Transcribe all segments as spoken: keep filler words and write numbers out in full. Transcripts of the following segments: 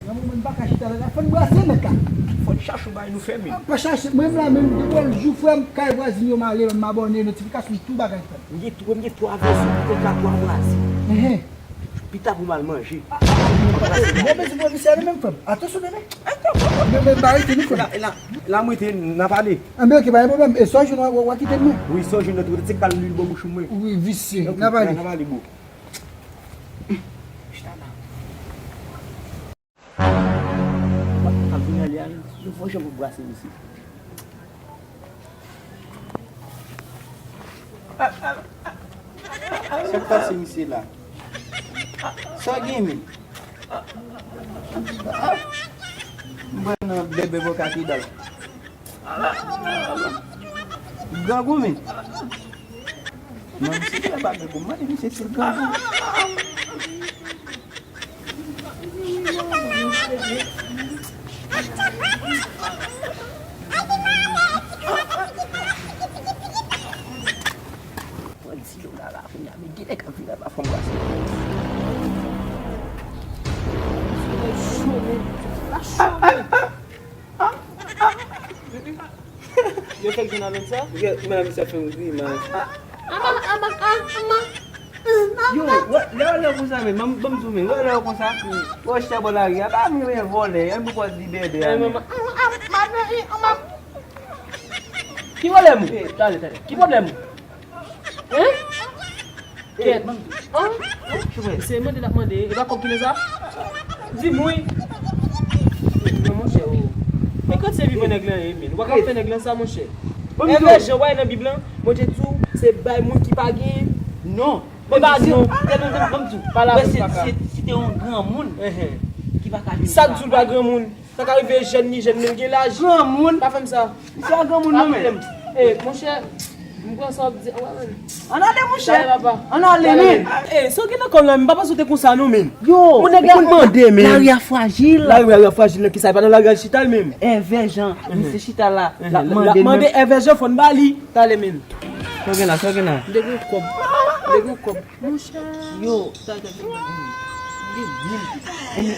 Nan moman m pa ka chita la, la fò n brase nèt la. Fò n chache yon bagay nou fè menm. Pa chache, mwen menm la menm, depi w al jou frè m, kay vwazin yo m ale, m abòne, notifikasyon, tout bagay frè m. M gen twa, m gen twa vwazin, m gen twa vwazin. Enhen. Pita pou m al manje. Bon, men se pwofesè li menm frè m. Atansyon, bebe. Men, men, ba rete nou frè m. La, la, la m rete, n a pale. Anben, ok, pa gen pwoblèm. E sa w jwenn, w a, w a kite m, wi. Wi, sa w jwenn nan tou, se k pa lwil bò bouch ou mwen. Wi, visye. N a pale. N a pale, bro. Ap vin ale a, nou fò jan pou brase misye. Sa k pase misye la? Sa gen men? M pran nan bebe boka ki dal. Grangou men. Non, misye te pa grangou. Mande misye si l grangou. Mwen di yo la la kounye a, men gen nèg ap vin anba fanm gras. Cho men, la cho men. Yo fèk jwenn avèk sa? Yo, men misye ap fè m grimas. Yo, wè, lè yo lè konsa men, ban m, ban m di w men, wè lè yo konsa, wè chita bò lari a, pa m renmen vòlè, an pou pòz li bèbè a men. Ki pwoblèm ou? Talè, talè. Ki pwoblèm ou? Hein? Kèt. An? Se mande l ap mande. E pa kòb ki nan sa? Di m wi. Non, monchè, o. E kote se vivan nèg lan ye, men? Ou pa ka fè nèg lan sa, monchè. Evè jan w wè nan Bib lan, Bondye di w, se bay moun ki pa gen. Non. Ban m di w. Ban m di w. Pale avè m, papa. Si te yon granmoun ki pa ka jwenn sa. Sa k di w l pa granmoun? Sa ka rive jèn li jèn, men l gen laj. Granmoun. Pa fè m sa. Misye a granmoun non men. E, monchè, m pran sa w ap di. Ann ale, monchè. Talè, papa. Ann ale, men. E, sa w gen nan kò w la, m pa panse w te konsa non, men. Yo, ou nèg la ap mande, men. Lari a frajil. Lari a frajil nan kisa? E pa nan lari a l chita l menm. Evè jan, misye chita la, l ap mande, men. Mande Evè jan, fò n ba li. Talè, men. Sa w gen la, sa w gen la? M te gen kòb. M te gen kòb. Monchè. Yo. Sa, sa, sa, sa.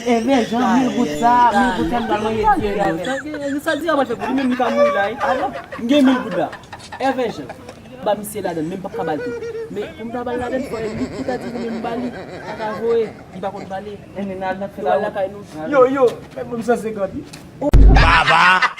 Evè jan, mil goud sa, mil goud sa, m pral manje di avè l. Sa, sa, sa di a pral fè pou li menm, li ka mouri la, wi. M gen mil goud la. Evè jan. Ba misye ladann, men m p ap ka ba l tou. Men pou m ta ba l ladann, fò li, li ta di li menm m ba li. Sa ka voye, li pa konn pale. Yo al lakay nou. Yo, yo, fè pou m san senkant, wi. Baba.